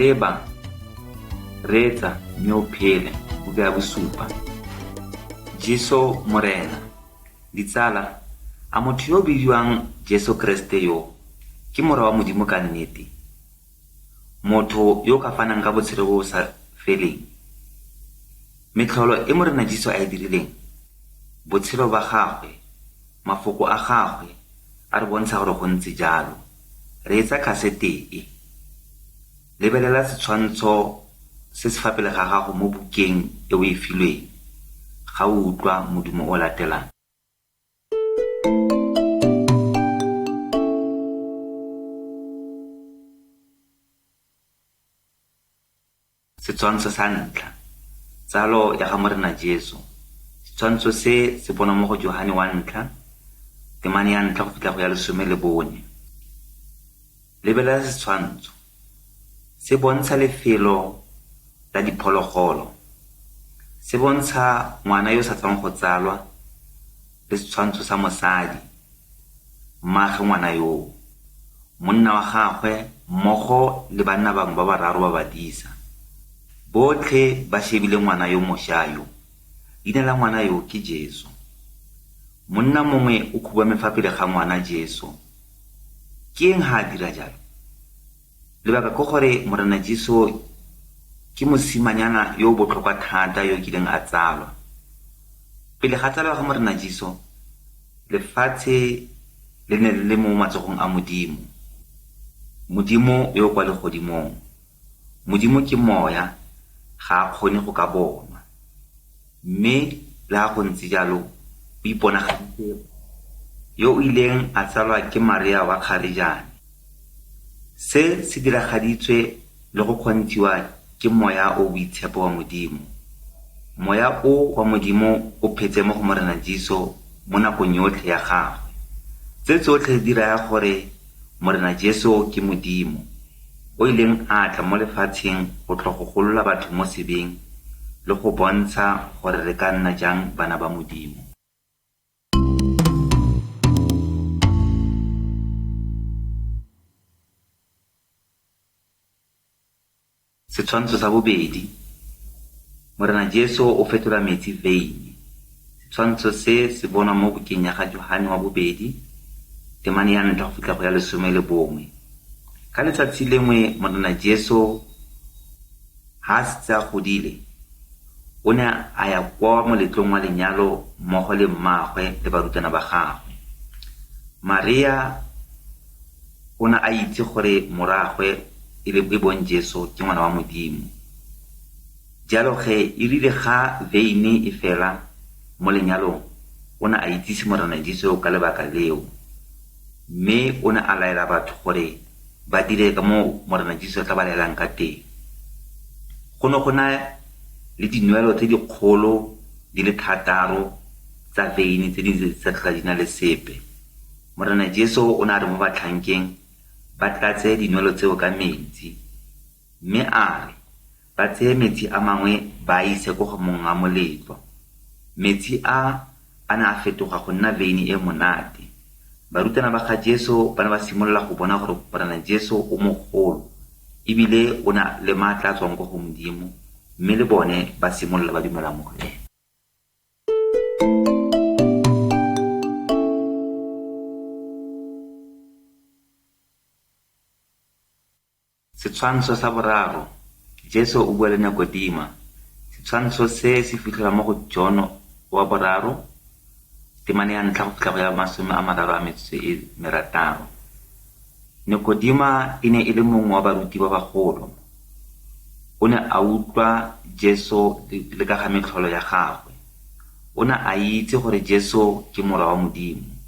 Leba, reetsa mme o phele, buka ya bosupa. Jesu Morena. Ditsala, a motho yo o bidiwang Jesu Keresete yo ke Morwa wa Modimo ka nnete? Motho yo o ka fanang ka botshelo bo bo sa feleng? Metlholo e Morena Jesu a e dirileng, botshelo ba gagwe, mafoko a gagwe, a re bontsha gore go ntse jalo. Reetsa khasete e. Lebelela setshwantsho se se fa pele ga gago mo bukeng e o e filweng ga o utlwa modumo o latelang. Setshwantsho sa ntlha, Tsalo ya ga Morena Jesu. Setshwantsho se se bonwa mo go Johane wa ntlha, temane ya ntlha go fitlha go ya lesome le bone. Lebelela setshwantsho. Se bontsha lefelo la diphologolo. Se bontsha ngwana yo o sa tswang go tsalwa le setshwantsho sa mosadi, mmaagwe ngwana yoo, monna wa gagwe mmogo le banna bangwe ba bararo ba badisa. Botlhe ba shebile ngwana yo mosha yo. Leina la ngwana yo ke Jesu. Monna mongwe o khubame fa pele ga ngwana Jesu. Ke eng ha a dira jalo? Lebaka ke gore Morena Jesu ke mosimanyana yo o botlhokwa thata yo o kileng a tsalwa. Pele ga tsalo ya ga Morena Jesu, lefatshe le ne le le mo matsogong a Modimo, Modimo yo o kwa legodimong. Modimo ke moya, ga a kgone go ka bonwa. Mme le ha go ntse jalo, o iponagaditse yo o ileng a tsalwa ke Marea wa kgarejane. Se se diragaditswe le go kgontshiwa ke Moya o o Boitshepo wa Modimo. Moya o wa Modimo o phetse mo go Morena Jesu mo nakong yotlhe ya gagwe. Tse tsotlhe di raya gore Morena Jesu ke Modimo, o ileng a tla mo lefatsheng go tla go golola batho mo sebeng le go bontsha gore re ka nna jang bana ba Modimo. Setshwantsho sa bobedi, Morena Jesu o fetola metsi veine. Setshwantsho se se bonwa mo bukeng ya ga Johane wa bobedi, temane ya ntlha go fitlha go ya lesome le bongwe. Ka letsatsi lengwe Morena Jesu ha a setse a godile, o ne a ya kwa moletlong wa lenyalo mmogo le mmaagwe le barutwana ba gagwe. Maria o ne a itse gore morwaagwe e bong Jesu ke ngwana wa Modimo. Jalo ge, e rile ga veine e fela mo lenyalong, o ne a itsise Morena Jesu ka lebaka leo. Mme o ne a laela batho gore ba dire ka moo Morena Jesu a tla ba laelang ka teng. Go ne go na le dinwelo tse dikgolo di le thataro tsa veine tse di sa tlhola di na le sepe. Morena Jesu o ne a re mo batlhankeng ba tlatse dinwelo tseo ka metsi, mme a re ba tseye metsi a mangwe ba a ise ko go mong a moletlo. Metsi a a ne a fetoga go nna veine e monate. Barutwana ba ga Jesu ba ne ba simolola go bona gore Morena Jesu o mogolo ebile o na le maatla a tswang ko go Modimo, mme le bone ba simolola ba dumela mo go ene. Setshwantsho sa boraro, Jesu o bua le Nikodema. Setshwantsho se se fitlhelwa mo go John wa boraro, temane ya ntlha go fitlha go ya 36. Nikodema e ne e le mongwe wa baruti ba bagolo. O ne a utlwa Jesu le ka ga metlholo ya gagwe. O ne a itse gore Jesu ke Morwa wa Modimo.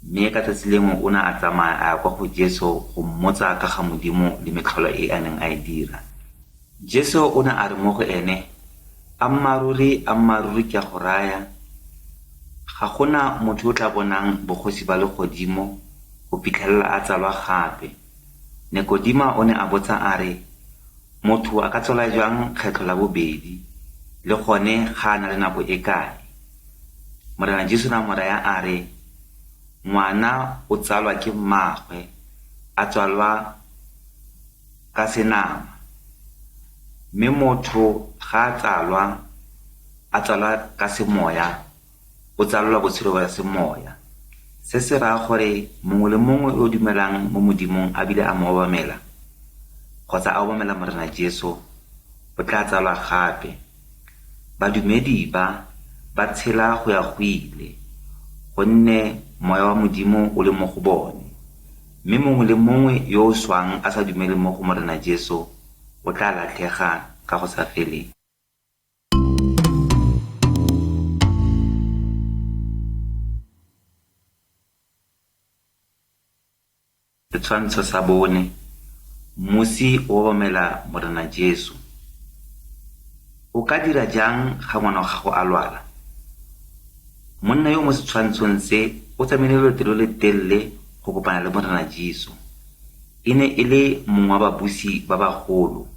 Mme ka tsatsi lengwe o ne a tsamaya a ya kwa go Jesu go mmotsa ka ga Modimo le metlholo e a neng a e dira. Jesu o ne a re mo go ene, Ammaaruri, ammaaruri ke a go raya, ga go na motho yo o tla bonang bogosi ba legodimo go fitlhelela a tsalwa gape. Nikodema o ne a botsa a re, Motho a ka tsalwa jang kgetlho la bobedi, le gone ga a na le nako e kae? Morena Jesu ne a mo raya a re, Ngwana o tsalwa ke mmaagwe, a tswalwa ka senama. Mme motho ga a tsalwa, a tsalwa ka semoya, o tsalelwa botshelo ba semoya. Se se raya gore mongwe le mongwe yo o dumelang mo Modimong a bile a mo obamela, kgotsa a obamela Morena Jesu, o tla tsalwa gape. Badumedi ba ba tshela go ya go ile, gonne moya wa Modimo o le mo go bone. Mme mongwe le mongwe yo o swang a sa dumele mo go Morena Jesu o tla latlhega ka go sa feleng. Setshwantsho sa bone, mmusi o obamela Morena Jesu. O ka dira jang ga ngwana wa gago a lwala? Monna yo mo setshwantshong se o tsamaile loeto lo le telele go kopana le Morena Jesu. E ne e le mongwe wa babusi ba bagolo,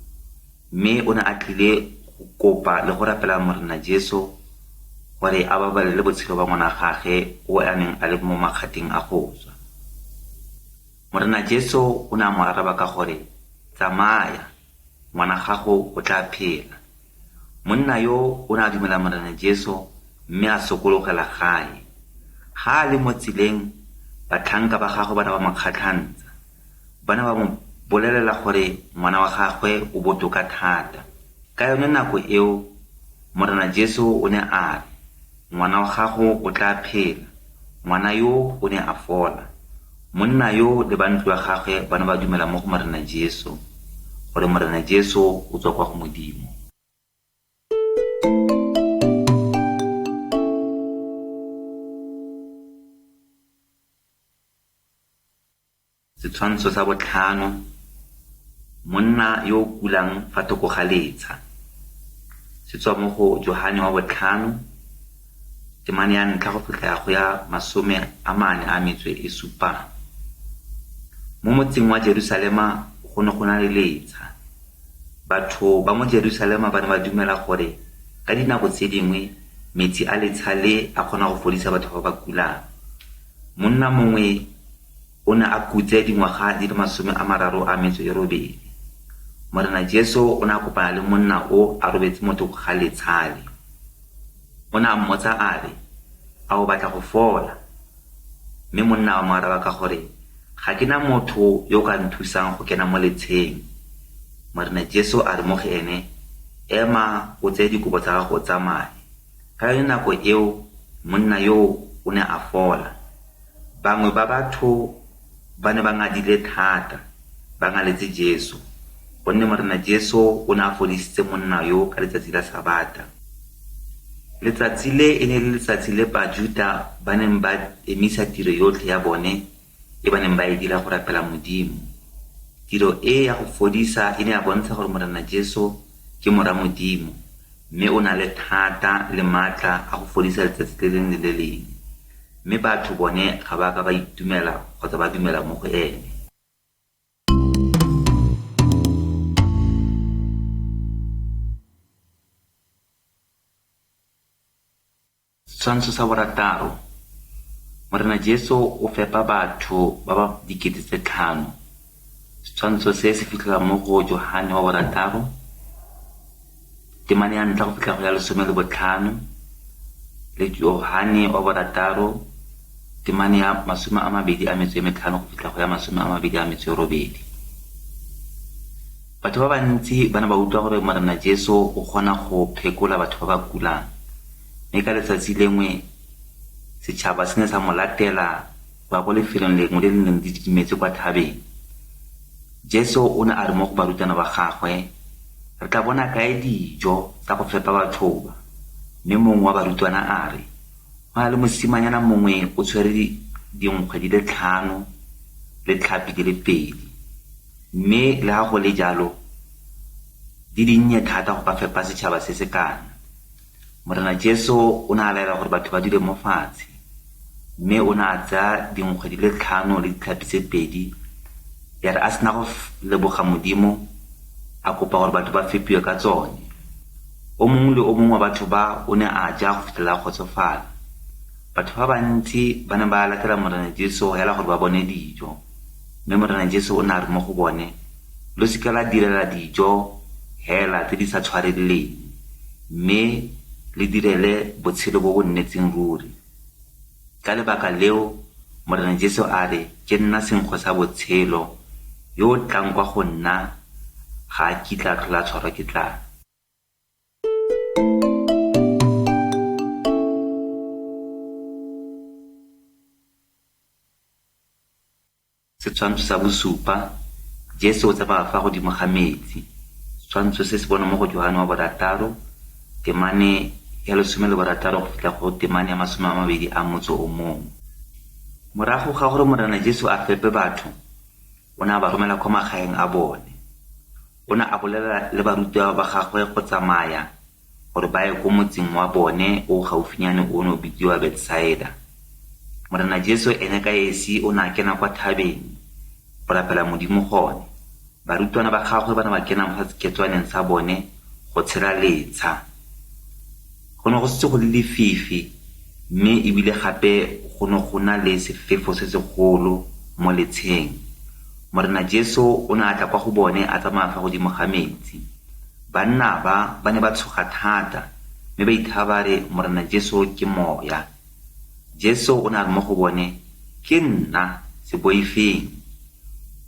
mme o ne a tlile go kopa le go rapela Morena Jesu gore a babalele botshelo ba ngwana gagwe o a neng a le mo makgatheng a go swa. Morena Jesu o ne a mo araba ka gore, "Tsamaya, ngwana gago o tla phela." Monna yo o ne a dumela Morena Jesu mme a sokologela gae. Ga a le mo tseleng, batlhanka ba gagwe ba ne ba mo kgatlhantsha. Ba ne ba mo bolelela gore ngwana wa gagwe o botoka thata. Ka yone nako eo, Morena Jesu o ne a re, "Ngwana wa gago o tla phela." Ngwana yo o ne a fola. Monna yo le ba ntlo ya gagwe ba ne ba dumela mo go Morena Jesu, gore Morena Jesu o tswa kwa go Modimo. Setshwantsho sa botlhano, monna yo o kulang fa thoko ga letsha. Se tswa mo go Johane wa botlhano, temane ya ntlha go fitlha go ya 47. Mo motseng wa Jerusalema go ne go na le letsha. Batho ba mo Jerusalema ba ne ba dumela gore ka dinako tse dingwe metsi a letsha le a kgona go fodisa batho ba ba kulang. Monna mongwe o ne a kutse dingwaga di le 38. Morena Jesu o ne a kopana le monna o a robetse mo thoko ga letshale. O ne a mmotsa a re, "A o batla go fola?" Mme monna a mo araba ka gore, "Ga ke na motho yo o ka nthusang go kena mo letsheng." Morena Jesu a re mo go ene, "Ema o tseye dikobo tsa gago o tsamaye." Ka yone nako eo monna yo o ne a fola. Bangwe ba batho ba ne ba ngadile thata, ba ngaletse Jesu, gonne Morena Jesu o ne a fodisitse monna yo ka letsatsi la Sabata. Letsatsi le e ne le letsatsi le Bajuta ba neng ba emisa tiro yotlhe ya bone e ba neng ba e dira go rapela Modimo. Tiro e ya go fodisa e ne ya bontsha gore Morena Jesu ke Morwa Modimo, mme o na le thata le maatla a go fodisa letsatsi le lengwe le le lengwe. Mme batho bone ga ba ka ba itumela kgotsa ba dumela mo go ene. Setshwantsho sa borataro, Morena Jesu o fepa batho ba ba 5,000. Setshwantsho se se fitlhelwa mo go Johane wa borataro, temane ya ntlha go fitlha go ya 15, le Johane wa borataro, temane ya 25 go fitlha go ya 28. Batho ba bantsi ba ne ba utlwa gore Morena Jesu o kgona go phekola batho ba ba kulang. Mme ka letsatsi lengwe setšhaba se ne sa mo latela go ya ko lefelong lengwe le le neng le didimetse kwa thabeng. Jesu o ne a re mo go barutwana ba gagwe, "Re tla bona kae dijo tsa go fepa batho ba?" Mme mongwe wa barutwana a re, "Go na le mosimanyana mongwe o tshwere dinkgwe di le 5 le tlhapi di le 2. Mme le ga go le jalo, di dinnye thata go ka fepa setšhaba se se kana." Morena Jesu o ne a laela gore batho ba dule mo fatshe, mme o ne a tsaya dinkgwe di le 5 le ditlhapi tse 2, ya re a sena go leboga Modimo, a kopa gore batho ba fepiwe ka tsone. O mongwe le o mongwe wa batho ba o ne a ja go fitlhela a kgotsofala. Batho ba bantsi ba ne ba latela Morena Jesu hela gore ba bone dijo, mme Morena Jesu o ne a re mo go bone, "Lo seka la direla dijo hela tse di sa tshwareleleng, mme le direle botshelo bo bo nnetseng ruri. Ka lebaka leo Morena Jesu a re, Ke nna senkgwe sa botshelo, yo o tlang kwa go nna ga a kitla a tlhola a tshwarwa ke tlala. Setshwantsho sa bosupa, Jesu o tsamaya fa godimo ga metsi. Setshwantsho se se bonwa mo go Johane wa borataro, temane ya 16 go fitlha go temane ya 21. Morago ga gore Morena Jesu a fepe batho, o ne a ba romela kwa magaeng a bone. O ne a bolela le barutwa ba gagwe go tsamaya gore ba ye ko motseng wa bone o gaufinyane o ne o bidiwa Betsaida. Morena Jesu ene ka esi o ne a kena kwa thabeng go rapela Modimo gone. Barutwana ba gagwe ba ne ba kena mo seketswaneng sa bone go tshela letsha. Go ne go setse go le lefifi mme ebile gape go ne go na le sefefo se segolo mo letsheng. Morena Jesu o ne a tla kwa go bone a tsamaya fa godimo ga metsi. Banna ba ba ne ba tshoga thata mme ba ithaya ba re Morena Jesu ke moya. Jesu o ne a re mo go bone, Ke nna, se boifeng.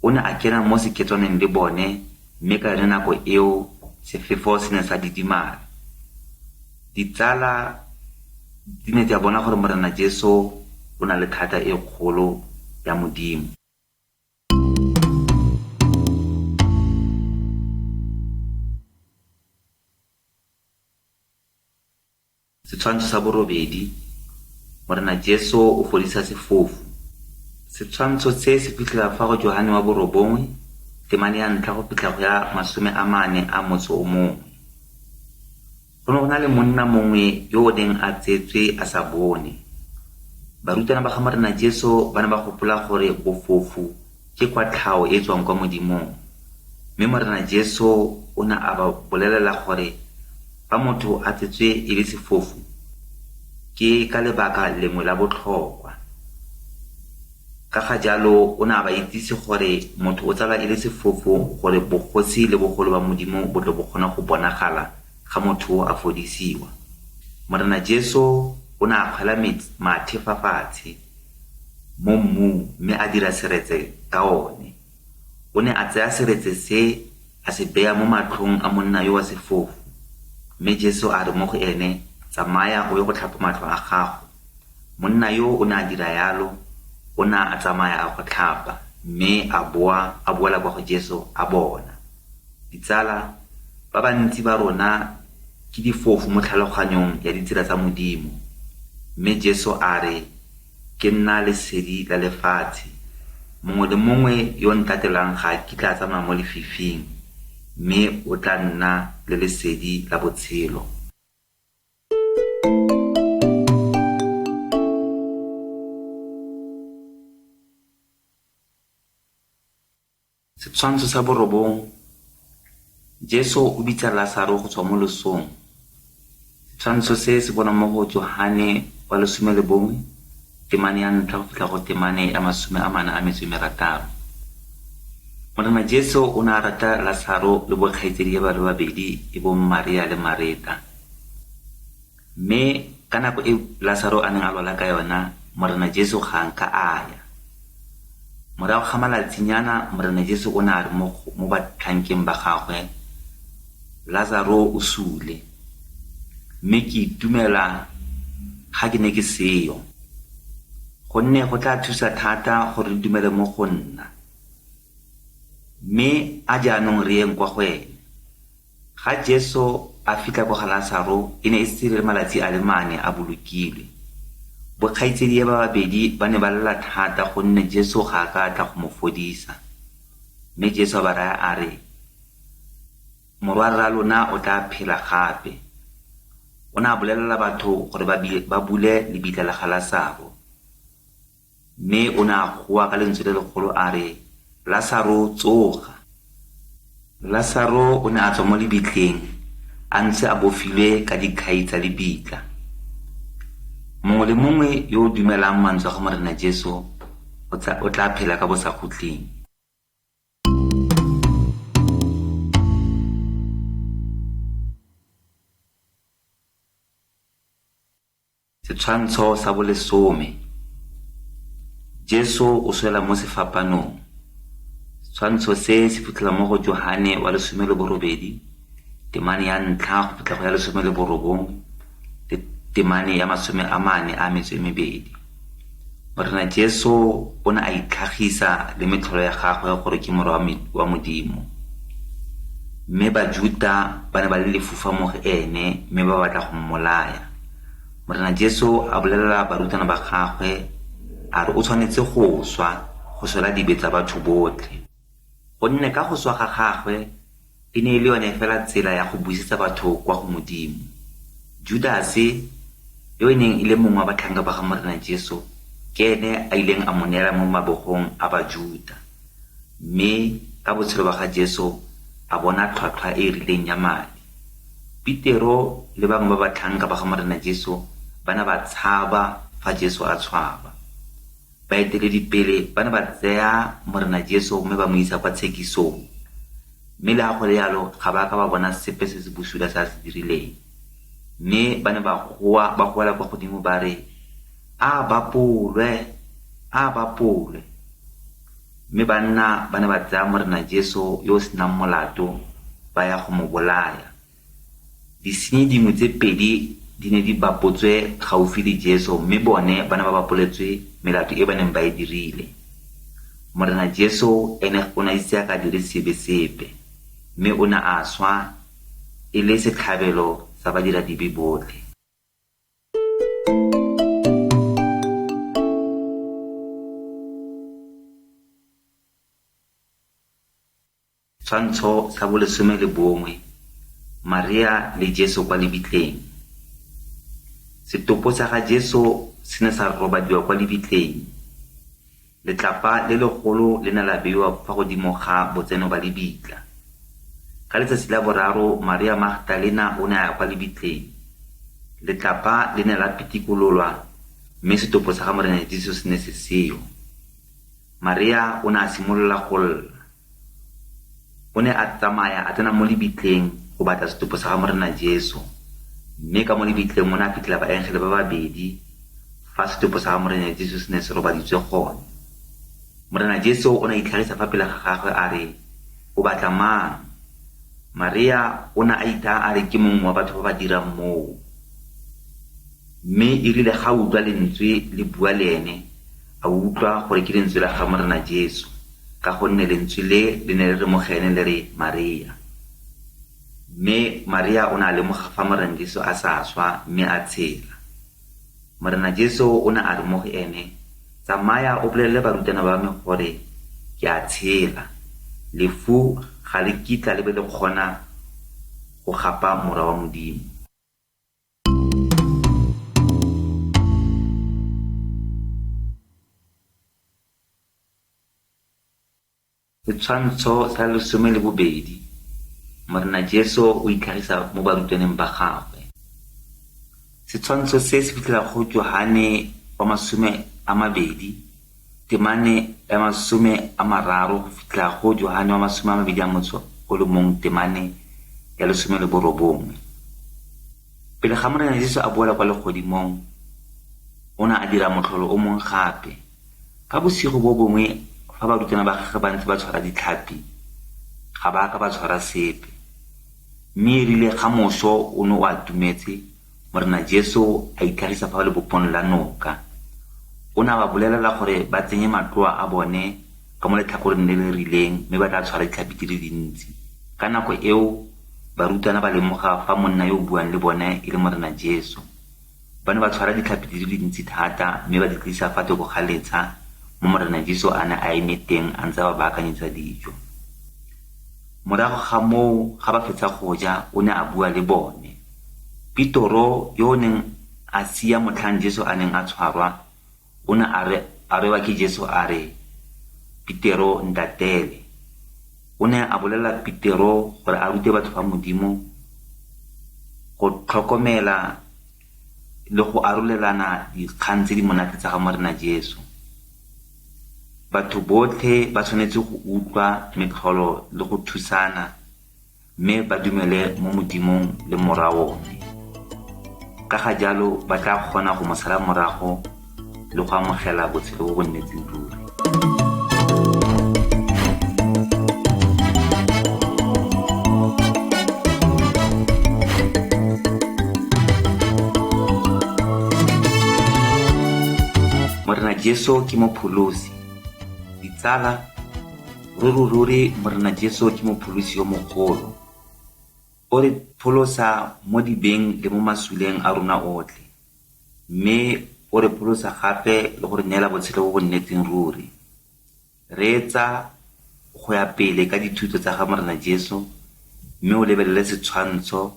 O ne a kena mo seketswaneng le bone mme ka yone nako eo sefefo se ne sa didimala. Ditsala di ne tsa bona gore Morena Jesu o na le thata e kgolo ya Modimo. Setshwantsho sa borobedi, Morena Jesu o fodisa sefofu. Setshwantsho se se fitlhela fa go Johane wa borobongwe, temane ya 1 go fitlha go ya 41. Go ne go na le monna mongwe yo o neng a tsetswe a sa bone. Barutwana ba ga Morena Jesu ba ne ba gopola gore bofofu ke kwatlhao e e tswang kwa Modimong. Mme Morena Jesu o ne a ba bolelela gore fa motho a tsetswe e le sefofu, ke ka lebaka lengwe la botlhokwa. Ka ga jalo o ne a ba itsise gore motho o tsalwa e le sefofu gore bogosi le bogolo ba Modimo bo tle bo kgone go bonagala ga motho a fodisiwa. Morena Jesu o ne a kgwela mathe fa fatshe mo mmung mme a dira seretse ka one. O ne a tsaya seretse se a se beya mo matlhong a monna yo wa sefofu. Mme Jesu a re mo go ene, Tsamaya o ye go tlhapa matlho a gago. Monna yo o ne a dira yalo, o ne a tsamaya a go tlhapa, mme a boa a boela kwa go Jesu a bona. Ditsala, ba bantsi ba rona ke difofu mo tlhaloganyong ya ditsela tsa Modimo. Mme Jesu a re, Ke nna lesedi la lefatshe. Mongwe le mongwe yo o ntatelang ga a kitla a tsamaya mo lefifing, mme o tla nna le lesedi la botshelo. Setshwantsho sa borobong, Jesu o bitsa Lasaro go tswa mo losong. Setshwantsho se se bonwa mo go Johane wa 11, temane ya 1 go fitlha go temane ya 46. Morena Jesu o ne a rata Lasaro le bokgaitsadie ba le babedi e bong Maria le Mareta. Mme ka nako e Lasaro a neng a lwala ka yona, Morena Jesu ga a nka a ya. Morago ga malatsinyana, Morena Jesu o ne a re mo batlhankeng ba gagwe, Lasaro o sule, mme ke itumela ga ke ne ke seyo, gonne go tla thusa thata gore le dumele mo go nna. Mme a jaanong re yeng kwa go ene. Ga Jesu a fitlha kwa ga Lasaro, e ne e setse e le malatsi a le 4 a bolokilwe. Bokgaitsedie ba babedi ba ne ba lela thata gonne Jesu ga a ka a tla go mo fodisa. Mme Jesu a ba raya a re, Morwa-rraalona o tla phela gape. O ne a bolelela batho gore ba bule lebitla la ga Lasaro. Mme o ne a goa ka lentswe le legolo a re, Lasaro, tsoga! Lasaro o ne a tswa mo lebitleng a ntse a bofilwe ka dikhai tsa lebitla. Mongwe le mongwe yo o dumelang mantswe a ga Morena Jesu o tla phela ka bosakhutleng. Setshwantsho sa bolesome. Jesu o swela mo sefapanong. Setshwantsho se se fitlhela mo go Johane wa 18, temane ya 1 go fitlha go ya 19 le temane ya 42. Morena Jesu o ne a itlhagisa le metlholo ya gagwe gore ke morwa wa Modimo. Mme Bajuta ba ne ba le lefufa mo go ene mme ba batla go mmolaya. Morena Jesu a bolelela barutwana ba gagwe a re o tshwanetse go swa, go swela dibe tsa batho botlhe. Gonne ka go swa ga gagwe e ne e le yone fela tsela ya go buisetsa batho kwa go Modimo. Judase, yo e neng e le mongwe wa batlhanka ba ga Morena Jesu, ke ene a ileng a mo neela mo mabogong a Bajuta. Mme ka botshelo ba ga Jesu a bona tlhwatlhwa e e rileng ya madi. Petero le bangwe ba batlhanka ba ga Morena Jesu ba ne ba tshaba fa Jesu a tshwarwa. Baeteledipele ba ne ba tsaya Morena Jesu mme ba mo isa kwa tshekisong. Mme le ha go le jalo ga ba ka ba bona sepe se se bosula se a se dirileng. Mme ba ne ba goa, ba goela kwa godimo ba re, a bapolwe, a bapolwe. Mme banna ba ne ba tsaya Morena Jesu yo o senang molato ba ya go mo bolaya. Disenyi dingwe tse pedi di ne di bapotswe gaufi le Jesu mme bone ba ne ba bapoletswe melato e ba neng ba e dirile. Morena Jesu ene o ne a itse a ka dire sebe sepe, mme o ne a swa e le setlhabelo sa badiradibe botlhe. Tshwantsho sa 11, Maria le Jesu kwa lebitleng. Setopo sa ga Jesu se ne sa robadiwa kwa lebitleng. Letlapa le legolo le ne la beiwa fa godimo ga botseno ba lebitla. Ka letsatsi la boraro Maria Magdalena o ne a ya kwa lebitleng. Letlapa le ne la pitikololwa mme setopo sa ga Morena Jesu se ne se seo. Maria o ne a simolola go lla. O ne a tsamaya a tsena mo lebitleng go batla setopo sa ga Morena Jesu. Mme ka mo lebitleng o ne a fitlhela baengele ba babedi fa setopo sa ga Morena Jesu se ne se robaditswe gone. Morena Jesu o ne a itlhagisa fa pele ga gagwe a re, o batla mang? Maria o ne a itaya a re ke mongwe wa batho ba ba dirang moo. Mme e rile ga utlwa lentswe le bua le ene, a utlwa gore ke lentswe la ga Morena Jesu, ka gonne lentswe le le ne le re mo go ene le re Maria. Mme Maria o ne a lemoga fa Morena Jesu a sa swa mme a tshela. Morena Jesu o ne a re mo go ene, tsamaya o bolelele barutwana ba me gore ke a tshela. Lefu ga le kitla le be le kgona go gapa morwa wa Modimo. Setshwantsho sa 12, Morena Jesu o itlhagisa mo barutwaneng ba gagwe. Setshwantsho se se fitlhela go Johane wa 20, temane ya 30 go fitlhela go Johane wa 21, temane ya 19. Pele ga Morena Jesu a boela kwa legodimong, o ne a dira motlholo o mongwe gape. Ka bosigo bo bongwe fa barutwana ba gagwe ba ntse ba tshwara ditlhapi, ga ba ka ba tshwara sepe. Mme e rile ga moso o ne o atumetse, Morena Jesu a itlhagisa fa lebopong la noka. O ne a ba bolelela gore ba tsenye matloa a bone ka mo letlhakoreng le le rileng mme ba tla tshwara ditlhapi di le dintsi. Ka nako eo barutwana ba lemoga fa monna yo o buang le bone e le Morena Jesu. Ba ne ba tshwara ditlhapi di le dintsi thata mme ba di tlisa fa thoko ga letsha mo Morena Jesu a ne a eme teng a ntse a ba baakanyetsa dijo. Morago ga moo ga ba fetsa go ja, o ne a bua le bone. Petoro yo o neng a sia motlhang Jesu a neng a tshwarwa, o ne a rewa ke Jesu a re, Petero ntatele. O ne a bolelela Petero gore a rute batho ba Modimo go tlhokomela le go arolelana dikgang tse di monate tsa ga Morena Jesu. Batho botlhe ba tshwanetse go utlwa metlholo le go thusana mme ba dumele mo Modimong le morwa one. Ka ga jalo ba tla kgona go mo sala morago le go amogela botshelo bo bo nnetseng ruri. Morena Jesu ke mopholosi. Ditsala, ruri-ruri Morena Jesu ke mopholosi yo mogolo. O re pholosa mo dibeng le mo masuleng a rona otlhe, mme o re pholosa gape le go re neela botshelo bo bo nnetseng ruri. Reetsa go ya pele ka dithuto tsa ga Morena Jesu mme o lebelele setshwantsho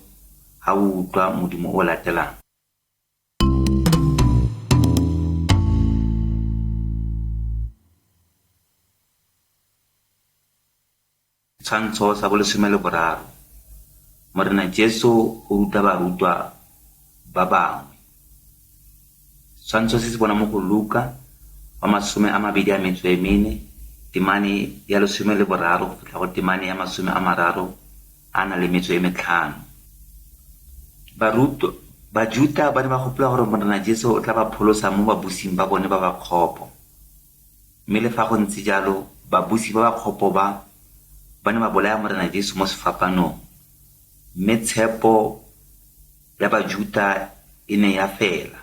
ha o utlwa modumo o latelang. Setshwantsho sa 13. Morena Jesu o ruta barutwa ba bangwe. Setshwantsho se se bona mo go Luka wa 24, temane ya 13 go fitlha go temane ya 35. Barutwa Bajuta ba ne ba gopola gore Morena Jesu o tla ba pholosa mo babusing ba bone ba ba kgopo. Mme le fa go ntse jalo, babusi ba ba kgopo ba ba ne ba bolaya Morena Jesu mo sefapanong. Mme tshepo ya Bajuta e ne ya fela.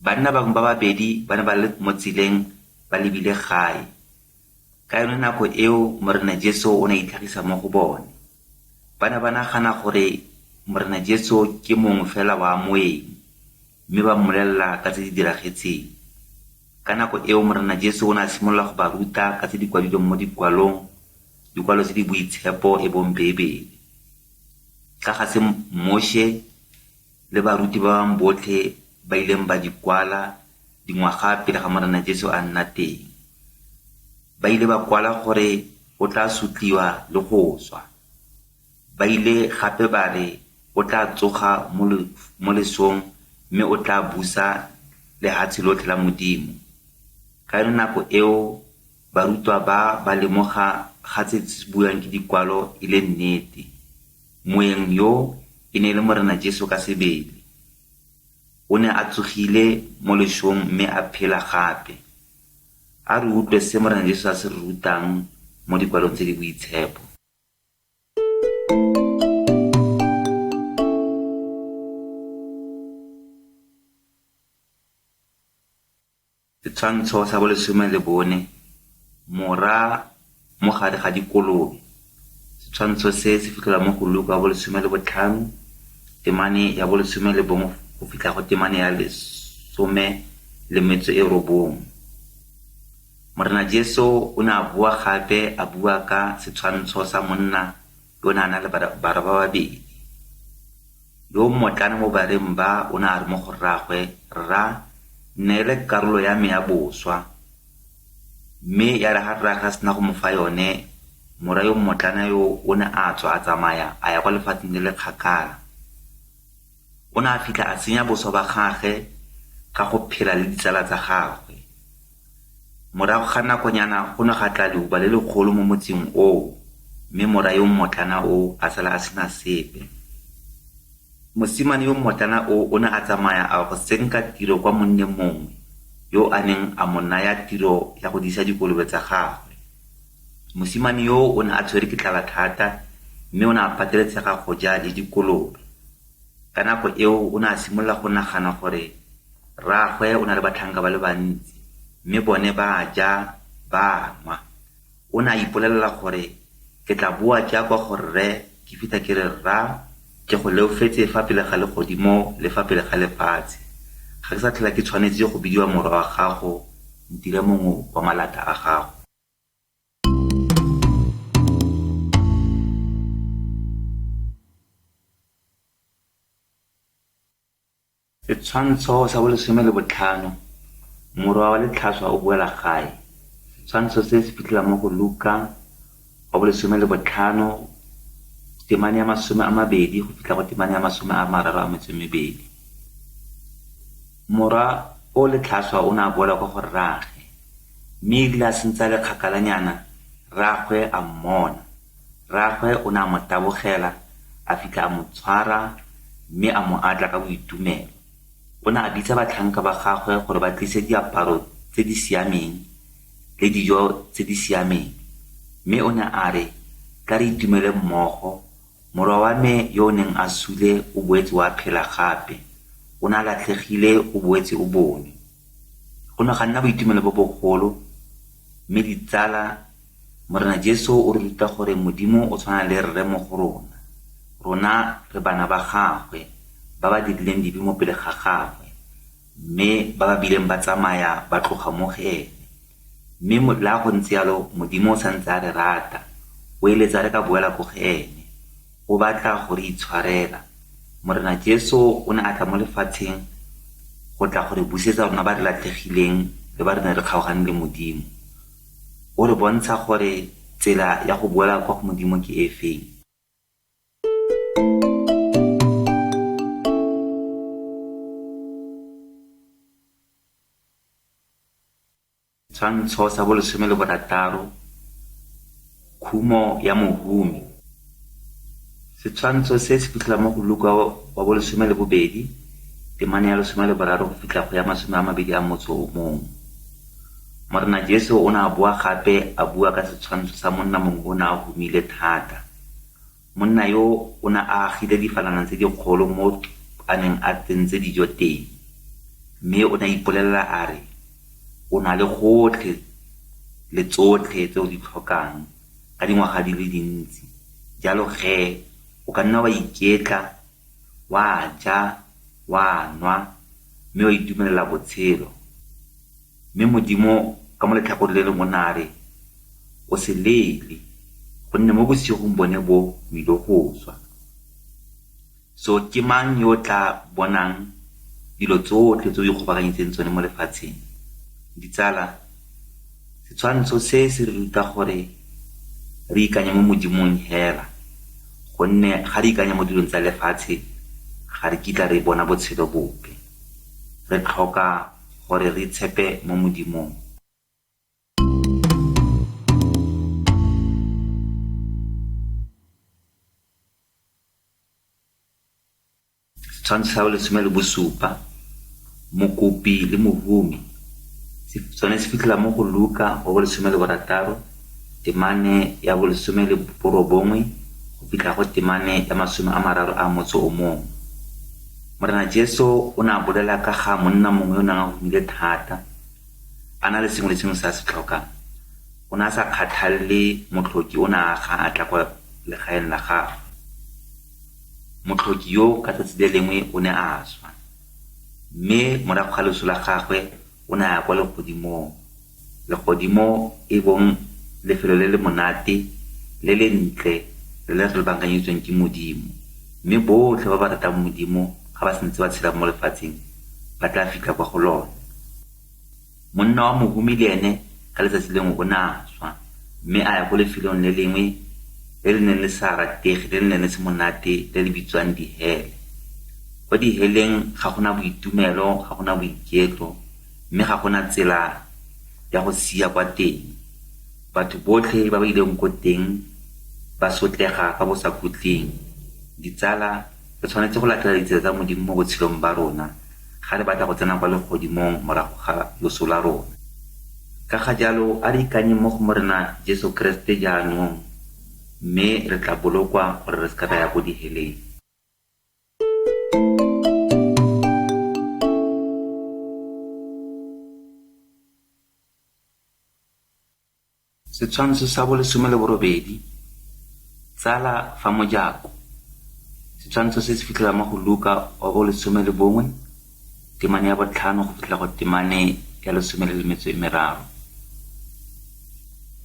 Banna bangwe ba babedi ba ne ba le mo tseleng ba lebile gae. Ka yone nako eo Morena Jesu o ne a itlhagisa mo go bone. Ba ne ba nagana gore Morena Jesu ke mongwe fela wa moeng, mme ba mmolelela ka tse di diragetseng. Ka nako eo Morena Jesu o ne a simolola go ba ruta ka tse di kwadilweng mo dikwalong, dikwalo tse di boitshepo e bong Beibele. Ka ga se Moshe le baruti ba bangwe botlhe ba ileng ba di kwala dingwaga pele ga Morena Jesu a nna teng. Ba ile ba kwala gore o tla sotliwa le go swa. Ba ile gape ba re o tla tsoga mo lesong mme o tla busa lehatshe lotlhe la Modimo. Ka yone nako eo barutwa ba ba lemoga ga tse se buang ke dikwalo e le nnete. Moeng yo e ne e le Morena Jesu ka sebele. O ne a tsogile mo lesong mme a phela gape. A re utlwe se Morena Jesu a se re rutang mo dikwalong tse di boitshepo. Setshwantsho sa 14, Mora mo gare ga dikolobe. Setshwantsho se se fitlhelwa mo go Luka wa 15, temane ya 11 go fitlha go temane ya 19. Morena Jesu o ne a boa gape a bua ka setshwantsho sa monna yo o ne a na le barwa ba babedi. Yo mmotlana mo bareng ba o ne a re mo go rraagwe, "Rra, nneele karolo ya me ya boswa." Mme ya re ha rraagwe a sena go mo fa yone, morwa yo mmotlana yo o ne a tswa a tsamaya a ya kwa lefatsheng le le kgakala. O ne a fitlha a senya boswa ba gagwe ka go phela le ditsala tsa gagwe. Morago ga nakonyana go ne ga tla leuba le legolo mo motseng oo, mme morwa yo mmotlana o a sala a sena sepe. Mosimane yo mmotlana o o ne a tsamaya a go senka tiro kwa monneng mongwe yo a neng a mo naya tiro ya go disa dikolobe tsa gagwe. Mosimane yo o ne a tshwerwe ke tlala thata mme o ne a pateletsega go ja le dikolobe. Ka nako eo o ne a simolola go nagana gore rraagwe o na le batlhanka ba le bantsi, mme bone ba ja ba nwa. O ne a ipolelela gore ke tla boa ke ya kwa go rre ke fitlha ke re, "Rra, ke go leofetse fa pele ga legodimo le fa pele ga lefatshe. Ga ke sa tlhola ke tshwanetse go bidiwa morwa wa gago, ntire mongwe wa malata a gago." Setshwantsho sa 15, Morwa wa letlhaswa o boela gae. Setshwantsho se se fitlhelwa mo go Luka wa 15, temane ya 20 go fitlha go temane ya 32. Morwa o letlhaswa o ne a boela kwa go rraagwe, mme e rile a santse a le kgakalanyana, rraagwe a mmona. Rraagwe o ne a mo tabogela, a fitlha a mo tshwara mme a mo atla ka boitumelo. O ne a bitsa batlhanka ba gagwe gore ba tlise diaparo tse di siameng le dijo tse di siameng, mme o ne a re, Tla re itumele mmogo, morwa wa me yo o neng a sule o boetse o a phela gape, o ne a latlhegile o boetse o bonwe. Go ne ga nna boitumelo bo bogolo, mme ditsala, Morena Jesu o re ruta gore Modimo o tshwana le rre mo go rona. Rona re bana ba gagwe, ba ba dirileng dibe mo pele ga gagwe, mme ba ba bileng ba tsamaya ba tloga mo go ene. Mme la go ntse yalo, Modimo o santse a re rata, o eletsa re ka boela ko go ene. O batla go re itshwarela. Morena Jesu o ne a tla mo lefatsheng go tla go re busetsa rona ba re latlhegileng le ba re ne re kgaogane le Modimo. O re bontsha gore tsela ya go boela kwa go Modimo ke e feng. Setshwantsho sa bolesome le borataro, Khumo ya mohumi. Setshwantsho se se fitlhela mo go Luka wa bolesome le bobedi, temane ya lesome le boraro go fitlha go ya masome a mabedi a motso o mongwe. Morena Jesu o ne a boa gape a bua ka setshwantsho sa monna mongwe o ne a humile thata. Monna yo o ne a agile difalana tse dikgolo mo a neng a tsentse dijo teng, mme o ne a ipolelela a re o na le gotlhe le tsotlhe tse o di tlhokang ka dingwaga di le dintsi. Jalo ge, o ka nna wa iketla, wa ja, wa nwa, mme wa itumelela botshelo. Mme Modimo ka mo letlhakoreng le lengwe o ne a re, O se lele, gonne mo bosigong bone bo o ile go swa. So ke mang yo o tla bonang dilo tsotlhe tse o ikgobakanyetseng tsone mo lefatsheng? Ditsala, setshwantsho se se re ruta gore re ikanye mo Modimong hela, gonne ga re ikanya mo dilong tsa lefatshe ga re kitla re bona botshelo bope. Re tlhoka gore re tshepe mo Modimong. Setshwantsho sa bolesome le bosupa, mokopi le mohumi. Sone se fitlhela mo go Luka wa bolesome le borataro, temane ya bolesome le borobongwe go fitlha go temane ya masome a mararo a motso o mongwe. Morena Jesu o ne a bolela ka ga monna mongwe yo o neng a humile thata, a na le sengwe le sengwe se a se tlhokang. O ne a sa kgathalele motlhoki o ne a aga a tla kwa legaeng la gagwe. Motlhoki yo ka tsatsi le lengwe o ne a swa, mme morago ga loso la gagwe o ne a ya kwa legodimong. Legodimo e bong lefelo le le monate, le lentle, le le re baakanyeditsweng ke Modimo. Mme botlhe ba ba ratang Modimo ga ba santse ba tshela mo lefatsheng ba tla fitlha kwa go lone. Monna wa mohumi le ene ka letsatsi lengwe o ne a swa, mme a ya ko lefelong le lengwe le le neng le sa ratege, le le neng le se monate, le le bitswang dihele. Kwa diheleng ga gona boitumelo, ga gona boiketlo, mme ga gona tsela ya go sia kwa teng. Batho botlhe ba ba ileng ko teng ba sotlega ka bosakhutleng. Ditsala, re tshwanetse go latela ditsela tsa Modimo mo botshelong ba rona ga re batla go tsena kwa legodimong morago ga loso la rona. Ka ga jalo, a re ikanyeng mo go Morena Jesu Keresete jaanong, mme re tla bolokwa gore re se ka ra ya ko diheleng. Setshwantsho sa bolesome le borobedi, Tsala fa mojako. Setshwantsho se se fitlhelwa mo go Luka wa bolesome le bongwe, temane ya botlhano go fitlhela go temane ya lesome le metso e meraro.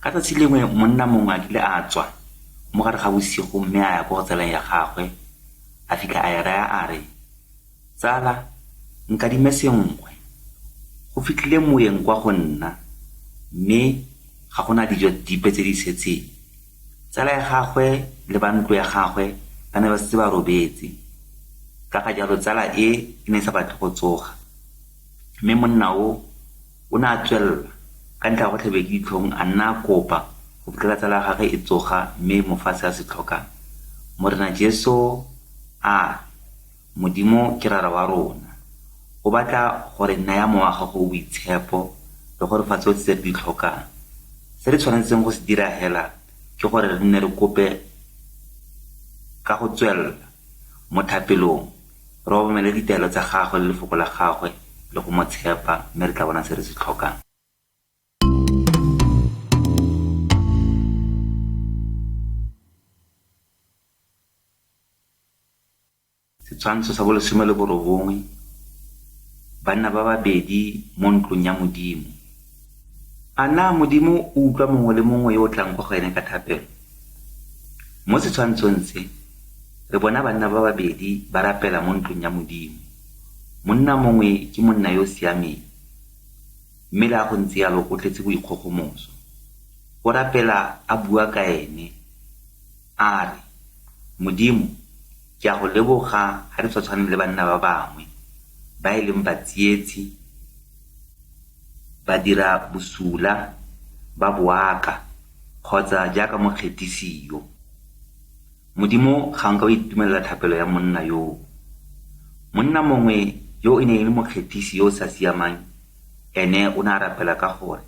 Ka tsatsi lengwe monna mongwe a kile a tswa mo gare ga bosigo mme a ya kwa go tsaleng ya gagwe, a fitlha a e raya a re, Tsala, nkadime senkgwe. Go fitlhile moeng kwa go nna, mme ga go na dijo dipe tse di setseng. Tsala ya gagwe le ba ntlo ya gagwe ba ne ba setse ba robetse. Ka ga jalo tsala e e ne e sa batle go tsoga. Mme monna o, o ne a tswelela, ka ntlha ya go tlhabiwa ke ditlhong, a nna a kopa go fitlhela tsala ya gagwe e tsoga mme e mo fa se a se tlhokang. Morena Jesu a re. Modimo ke Rara wa rona. O batla go re naya Mowa wa gagwe o o Boitshepo le go re fa tsotlhe tse re di tlhokang. Se re tshwanetseng go se dira hela ke gore re nne re kope ka go tswelela mo thapelong, re obamele ditaelo tsa gagwe le lefoko la gagwe le go mo tshepa, mme re tla bona se re se tlhokang. Setshwantsho sa bolesome le borobongwe, Banna ba babedi mo ntlong ya Modimo. A na Modimo o utlwa mongwe le mongwe yo o tlang kwa go ene ka thapelo? Mo setshwantshong se, re bona banna ba babedi ba rapela mo ntlong ya Modimo. Monna mongwe ke monna yo o siameng, mme le ha go ntse jalo o tletse boikgogomoso. O rapela a bua ka ene, a re, Modimo, ke a go leboga ga ke sa tshwane le banna ba bangwe, ba e leng batsietsi, ba dira bosula, ba boaka, kgotsa jaaka mokgethisi yo. Modimo ga nka o itumelela thapelo ya monna yoo. Monna mongwe yo e neng e le mokgethisi yo o sa siamang ene o ne a rapela ka gore,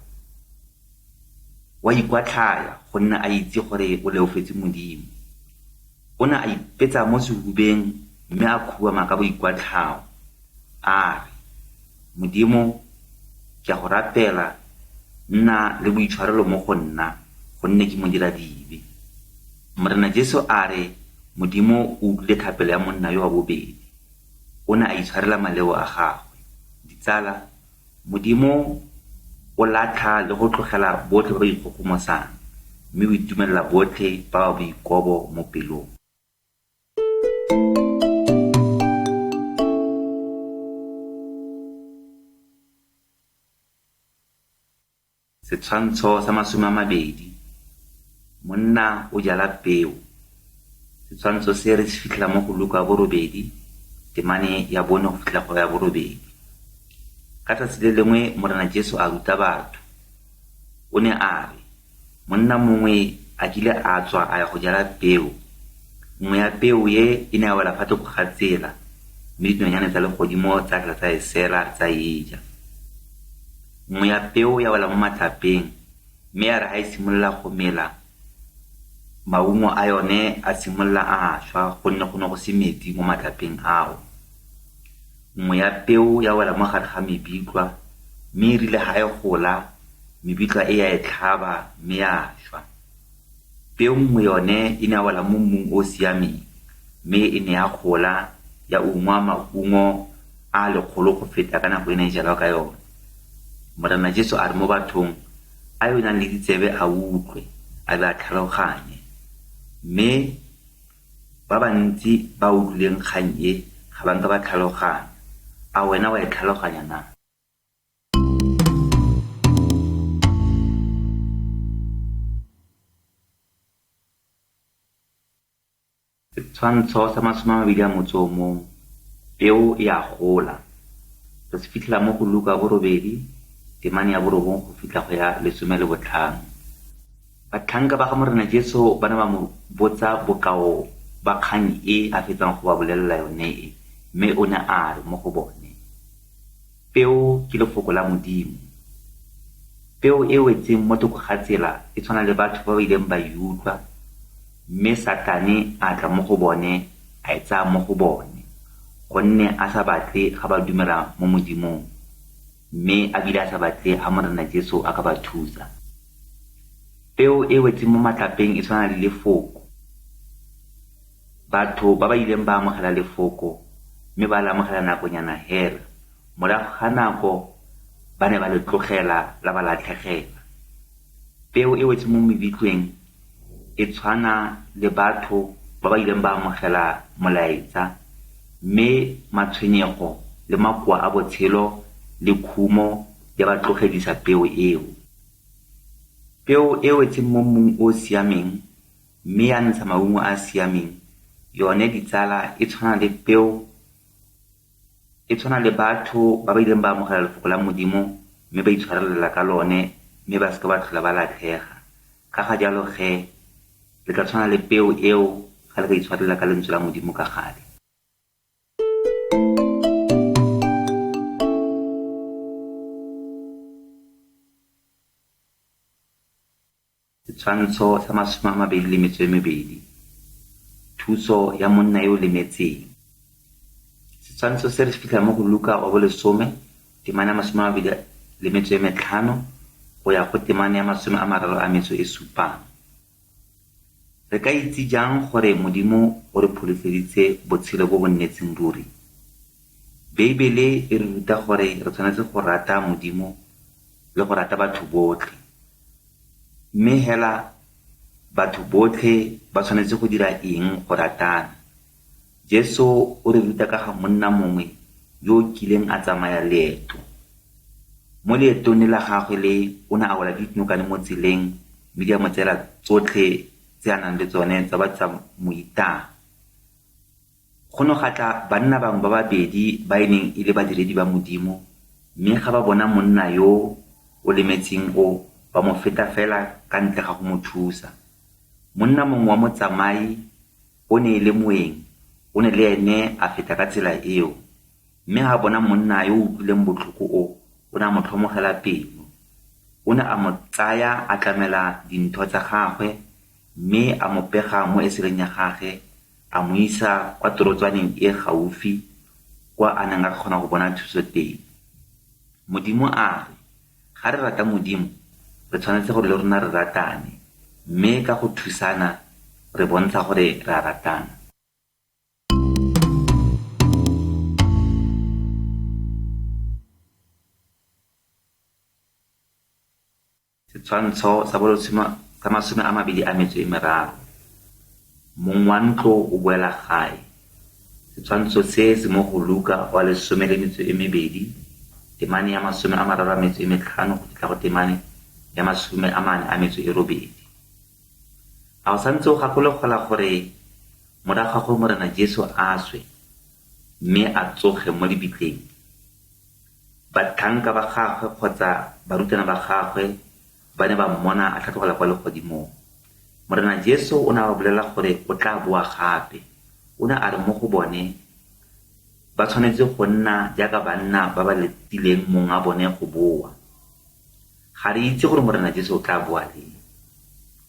O a ikwatlhaya gonne a itse gore o leofetse Modimo. O ne a ipetsa mo sehubeng mme a khubama ka boikwatlhao, a re, Modimo, ke a go rapela, nna le boitshwarelo mo go nna, gonne ke modiradibe. Morena Jesu a re Modimo o utlwile thapelo ya monna yo wa bobedi. O ne a itshwarela maleo a gagwe. Ditsala, Modimo o latlha le go tlogela botlhe ba ba ikgogomosang, mme o itumelela botlhe ba ba boikobo mo pelong. Setshwantsho sa 20, Monna o jala peo. Setshwantsho se re se fitlhela mo go Luka 8, temane ya 4 go fitlhela go ya 8. Ka tsatsi le lengwe Morena Jesu a ruta batho. O ne a re, Monna mongwe a kile a tswa a ya go jala peo. Nngwe ya peo e e ne ya wela fa thoko ga tsela, mme dinonyane tsa legodimo tsa tla tsa e sela tsa e ja. Nngwe ya peo ya wela mo matlapeng, mme ya re ha e simolola go mela, maungo a yone a simolola a šwa gonne go ne go se metsi mo matlapeng ao. Nngwe ya peo ya wela mo gare ga mebitlwa, mme e rile ha e gola, mebitlwa e ya e tlhaba mme ya šwa. Peo nngwe yone e ne ya wela mo mmung o o siameng, mme e ne ya gola ya ungwa maungo a a lekgolo go feta ka nako e ne e jalwa ka yone. Morena Jesu a re mo bathong, A yo nang le ditsebe a utlwe, a be a tlhaloganye. Mme ba bantsi ba utlwileng kgang e ga ba nka ba tlhaloganya. A wena wa e tlhaloganya na? Setshwantsho sa 21, Peo e a gola. Re se fitlhela mo go Luka 8, temane ya 9 go fitlha go ya 15. Batlhanka ba ga Morena Jesu ba ne ba mo botsa bokao ba kgang e a fetsang go ba bolelela yone e, mme o ne a re mo go bone, Peo ke lefoko la Modimo. Peo e wetseng mo thoko ga tsela e tshwana le batho ba ba ileng ba e utlwa, mme Satane a tla mo go bone a e tsaya mo go bone, gonne a sa batle ga ba dumela mo Modimong, mme a bile a sa batle ha Morena Jesu a ka ba thusa. Peo e wetseng mo matlapeng e tshwana le lefoko. Batho ba ba ileng ba amogela lefoko mme ba le amogela nakonyana hela, morago ga nako ba ne ba le tlogela la ba latlhegela. Peo e wetse mo mebitlweng e tshwana le batho ba ba ileng ba amogela molaetsa, mme matshwenyego le makoa a botshelo le khumo ya ba tlogedisa peo eo. Peo e wetseng mo mmung o o siameng mme ya ntsha maungo a a siameng, yone ditsala e tshwana le peo, e tshwana le batho ba ba ileng ba amogela lefoko la Modimo mme ba itshwarelela ka lone mme ba seka ba tlhola ba latlhega. Ka ga jalo ge, le tla tshwana le peo eo ga le ka itshwarelela ka lentswe la Modimo ka gale. Setshwantsho sa 22. Thuso ya monna yo o lemetseng. Setshwantsho se re se fitlhela mo go Luka wa bolesome, temana ya 25 go ya go temana ya 37. Re ka itse jang gore Modimo o re pholoseditse botshelo bo bo nnetseng ruri? Beibele e re ruta gore re tshwanetse go rata Modimo le go rata batho botlhe. Mme hela batho botlhe ba tshwanetse go dira eng go ratana? Jesu o re ruta ka ga monna mongwe yo o kileng a tsamaya leeto. Mo leetong le la gagwe le o ne a wela ke dinokwane mo tseleng mme di a mo tseela tsotlhe tse a nang le tsone tsa ba tsa mo itaya. Go ne ga tla banna bangwe ba babedi ba e neng e le badiredi ba Modimo, mme ga ba bona monna yo o lemetseng o, ba mo feta fela ka ntle ga go mo thusa. Monna mongwe wa motsamai o ne e le moeng, o ne le ene a feta ka tsela eo, mme ga bona monna yo o utlwileng botlhoko o, o ne a mo tlhomogela pelo. O ne a mo tsaya a tlamela dintho tsa gagwe, mme a mo pega mo eseleng ya gagwe, a mo isa kwa torotswaneng e gaufi kwa a neng a kgona go bona thuso teng. Modimo a re, ga re rata Modimo, re tshwanetse gore le rona re ratane, mme ka go thusana re bontsha gore re a ratana. Setshwantsho sa 23. Mong wa ntlo o boela gae. Setshwantsho se se mo go Luka wa 12, temane ya 35 go fitlha go temane ya 48. A o santse o gakologelwa gore morago ga gore Morena Jesu a swe mme a tsoge mo lebitleng, batlhanka ba gagwe kgotsa barutwana ba gagwe ba ne ba mmona a tlhatlogela kwa legodimong. Morena Jesu o ne a ba bolelela gore o tla boa gape. O ne a re mo go bone ba tshwanetse go nna jaaka banna ba ba letileng mong a bone go boa. Ga re itse gore Morena Jesu o tla boa leng,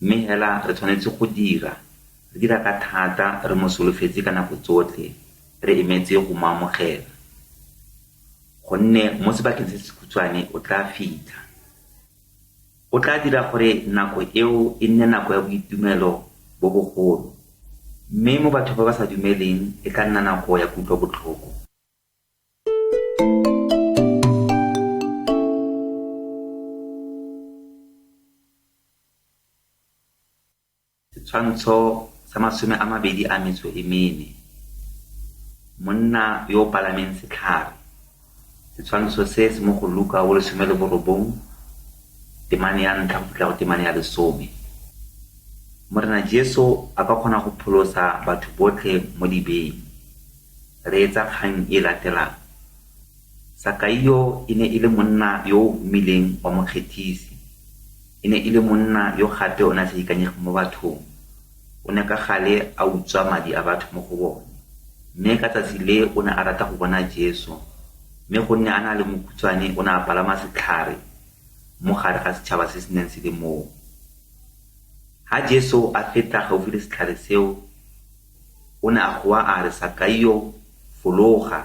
mme hela re tshwanetse go dira, re dira ka thata, re mo solofetse ka nako tsotlhe, re emetse go mo amogela. Gonne mo sebakeng se se khutshwane o tla fitlha. O tla dira gore nako eo e nne nako ya boitumelo bo bogolo, mme mo batho ba ba sa dumeleng e tla nna nako ya kutlobotlhoko. Setshwantsho sa 24. Monna yo o palameng setlhare. Setshwantsho se se mo go Luka wa 19, temane ya 1 go fitlha go temane ya 10. Morena Jesu a ka kgona go pholosa batho botlhe mo dibeng. Reetsa kgang e latelang. Sakaio e ne e le monna yo o humileng wa mokgethisi. E ne e le monna yo gape o ne a sa ikanyege mo bathong. O ne ka gale a utswa madi a batho mo go bone. Mme ka tsatsi le o ne a rata go bona Jesu, mme gonne a na le mokhutshwane o ne a palama setlhare mo gare ga setšhaba se se neng se le moo. Ha Jesu a feta gaufi le setlhare seo, o ne a goa a re, Sakaio, fologa,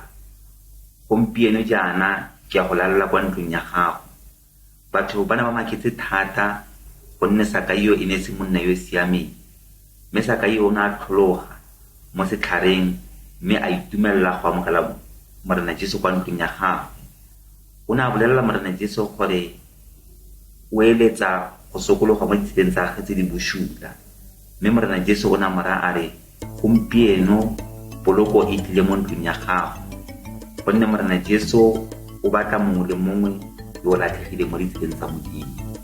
gompieno jaana ke ya go lalela kwa ntlong ya gago. Batho ba ne ba maketse thata gonne Sakaio e ne e se monna yo o siameng. Mme Sakaio o ne a tlhologa mo setlhareng mme a itumelela go amogela Morena Jesu kwa ntlong ya gagwe. O ne a bolelela Morena Jesu gore o eletsa go sokologa mo ditseleng tsa gagwe tse di bosula. Mme Morena Jesu o ne a mo raya a re, gompieno poloko e tlile mo ntlong ya gago. Gonne Morena Jesu o batla mongwe le mongwe yo o latlhegileng mo ditseleng tsa Modimo.